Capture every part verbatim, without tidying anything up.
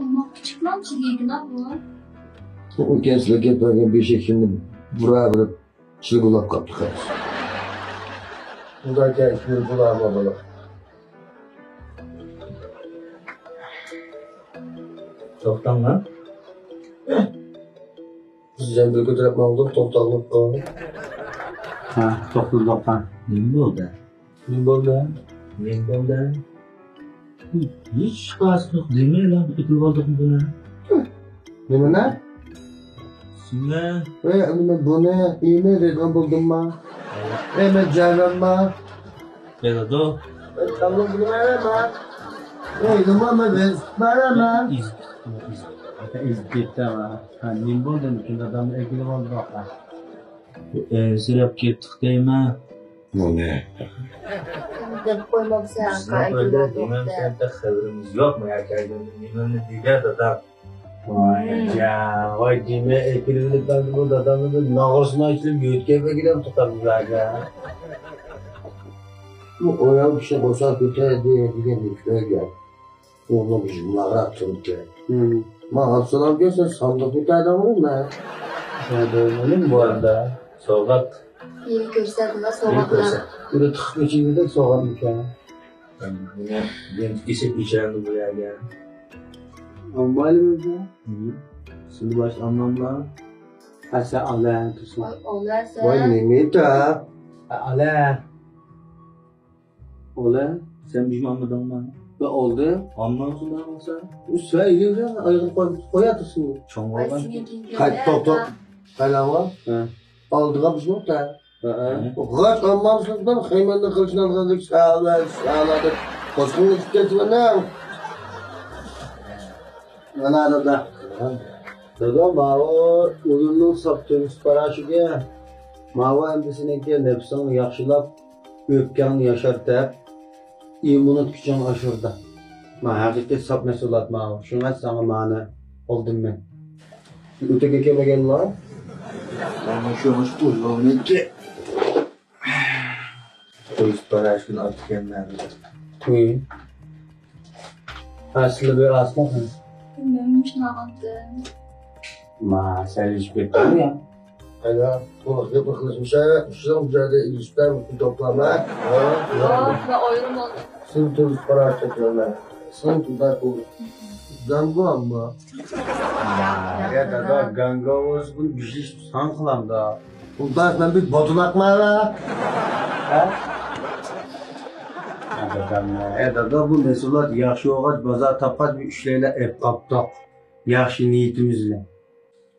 ئەمما كىچىكلا چىلىگىنا بۇ. ئۇ كەسلىگە بەرگەن بېشى كىمنى بۇرا بېرىپ چىلىگۇلاپ قاپتۇ قاراش. خۇدايكە ئىككىنى بۇلارما بالا. توختاڭلار. بىز زەمبىل كۆتۈرۈپ ماڭدۇق، توختاقلىق قالدى. ھە، توختىدۇق، ھە. نېمە بولدى؟ نېمە بولدى؟ نېمە بولدى؟ ھېچ قايسى يوق، دېمەيلا ئېتىلىۋالدۇقمۇ بۇنى؟ نېمىنى؟ سېنى. ئەي، ئەمدى مەن بۇنى ئىمى دەيدىغان بولدۇمما؟ ئەي، مەن جەھەننەمما؟ بىلىدۇ. ئەي، تاللا بۇنى بەرەمەن. ئەي، نېمە مەن بەرەمەن. ئېزىپ كەتتى، ئېزىپ. ئاكا، ئېزىپ كەتتى، ئاكا. ھە، نېمە بولدى؟ ئەمدى دادامنى ئەكېلىۋالدى، ئاكا. ئەنسىرەپ كەتتۇق دەيمەن. بۇنى. دەپ قويماپسەن، ئاكا، بىزنىڭ ئۆيدە ئەكېلىۋالدۇق دەپ. نېمەمسەن، خەۋىرىمىز يوقمۇ ياكى ئەكەلگەن نېمەمنى دېگەن دادام. ۋاي جان، ۋاي دېمە، ئەكېلىۋېلىپ بەردى بۇ دادامنى، بىر ناغرىسىنى ئاچىلىپ يۆتكەپ ئەكېلىپ تۇتامدۇ ئاكا. بۇ ئايال كىشى قورساق كۆتەردى دېگەن گەپ. ئۇنىڭ بىز ماغراق تۇرۇپتۇ. ماڭا سالام كەلسە ساندۇق كۆتەردىڭمۇ مەن؟ كۆتەردىم بۇ ئارىدا. سوۋغات. يېڭى كۆرسەتمە، سوۋغاتلار. يېڭى كۆرسەت. بۇنى تىقىپ ئېچىۋېدىك سوۋغاتمىكەن. مېنى يەنە كېسىپ ئېچىرەمدۇ بۇ يەرگە. ئاممايلى بىزدە. سىلى باش ئامماملا. ھە، سەن ئالە، تۇرسۇن. ۋاي، ئالە سەن. ۋاي، نېمە ئېيتا؟ ھە، ئالە. ئالە، سەن بىزمۇ ئالمىدىڭمۇ؟ بە ئالدى. ئالمامسەن بولسا. ئۇ سەن ئېلىڭدە ئايرىپ قوي-، قوياتتىڭ. چوڭ بولغان. قايت، توختاپ. قايلاڭغا؟ ھە. ئالدىغا بىزمۇ تا. ھە، ھە. غاچ ئالمامسىز بىر خېمەندە قىلىشنى ئالغاندەك سەۋەن، سەۋەن دەپ قوشقىنى ئىچىپ كەتمەن. مانا دادا. دادا، ماۋۇ ئويۇننىڭ ساپ تۆمۈچ پاراشوكى. ماۋۇ ئەمدى سېنىڭكى نەپسىڭنى ياخشىلاپ، ئۆپكەڭنى ياشارتىپ، ئىممۇنىتېت كۈچۈڭنى ئاشۇرىدۇ. ما ھەقىقىي ساپ مەھسۇلات ماۋۇ. شۇڭا ساڭا مانى ئالدىم مەن. ئۆتۈككە كەلمىگەنلا. مانا شۇ مۇشۇ ئۇزۇننىكى. توي سۈت پاراشوكىنى ئاپتىكەنمەن. توي. ئەسلى بىر ئاسما. مەن مۇشۇنى ئالغانتىم. ما، سەن ئېلىشىپ كەتتىڭمۇ يا؟ ئەنە، قۇلىقىغا بىر قىلىشمىشە، ئۈچ يىل بۇ يەردە ئېلىشىپ بەر، توپلام، ھە؟ ياق، مەن ئايرىم ئالدىم. سىن تۇرۇپ قاراپ كەتمەن. سىن تۇرۇپ قول. گاڭگو ئەمما. يا دادا، گاڭگو بولسا بۇنى بىشلىشىپ سان قىلامدا. ئۇلداس، مەن بىر بوتۇلاقما ھە؟ ھە؟ ئە دادا، بۇ مەھسۇلات ياخشى بولغاچ، بازار تاپقاچ، بىر ئۈچلەيلەر ئېپ قاپتۇق. ياخشى نىيىتىمىز بىلەن.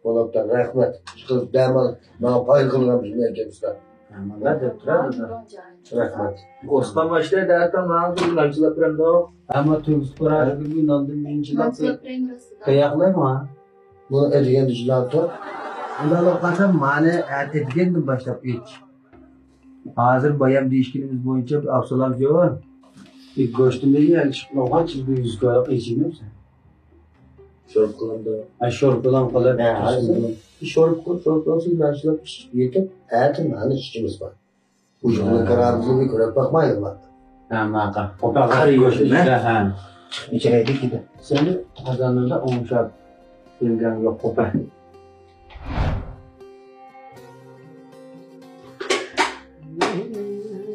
بولاپتۇ، رەھمەت. ئىشقىلىپ دەمال ماڭا پايدا قىلغان بىزنى ئەكەپسىلەر. مانا دەپ تۇرىدۇ. رەھمەت. ئوسقان باشتا دەتەڭ ماڭا بىر نانچىلاپ بېرەمدۇ. ئەمما تۈركۈس پاراشوكى ناندىن بىرىنچىلاپ تۇر. تاياقلايمۇ؟ بۇنى ئەتىگەندە چىلاپ تۇر. ئۇنداق قىلسام مانى ئەتىگەندىن باشلاپ ئىچ. ھازىر بايام دېيىشكىنىمىز بويىچە ئابسالام جون. گۆشتىمىزنى ئەلچىپ بولغان چىز بىر يۈز كويلۇق ئېچىمىز. شورپا قىلامدۇ؟ ھە، شورپىلام قىلىپ. ھە، ھە. شورپا قىل، شورپا قىلسا مەن شۇنداق پىشىپ يېتىپ، ئەتە مانا ئىشىمىز بار. ئۇجۇقلۇق ھە. قارارىمىزنى بىر كۆرۈپ باقمايلىما؟ ھە، ماقا. قوپا قارا يوشۇن، ھە؟ ھە. ئىچىرەيدىكىدە. سېنى قازاندا ئوڭشاپ بىلگەن يوق قوپا.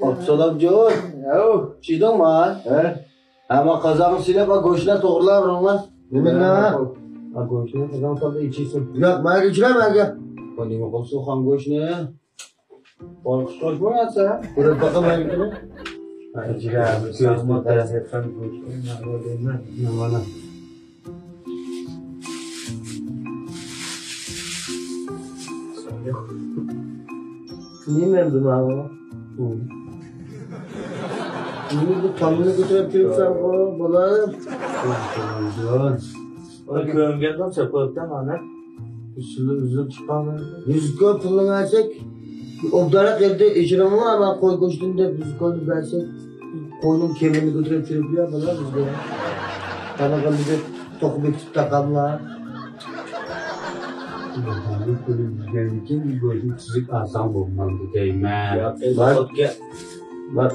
ئابسالام جون. ھەو، چىدىڭما؟ ھە. ھەمە قازانغا سېلىپ، گۆشلەر توغرىلاپ بېرىڭلار. نېمىلا؟ ھە، گۆشنى قازان سالدى ئىچىسىن. ياق، مەن ئىچىمەن، مەن. بۇ نېمە قىلسۇن خان گۆشنى؟ قورقۇش قوشما ياتسا. كۆرۈپ باقىمەن. ئەجرا، كۆزمۇ تەزەتسەن گۆشنى، نېمە دەيمەن؟ نېمىنى؟ نېمە ئەمدى ماۋۇ؟ نېمە بۇ تامنى كۆتۈرۈپ كېلىپسەن بۇ، بالام؟ ئۇنى كۆرۈنگەندىن سەپ قويۇپتۇ مانا. ئۈستىدىن ئۈزۈلۈپ چىققان. يۈز كوي پۇلنى بەرسەك، ئوبدانراق يەردە ئېچىرىڭلار، ئەمما قوي گۆشىدىن دەپ يۈز كوينى بەرسەك، قوينىڭ كېمىرىنى كۆتۈرۈپ كېلىپ يا بالا بىزگە. قاراغاندا توقۇپ بېكىتىپ تاقاملا. گۆشنى تۈزۈك ئالساڭ بولمامدۇ دەيمەن. ياق، بار. بار.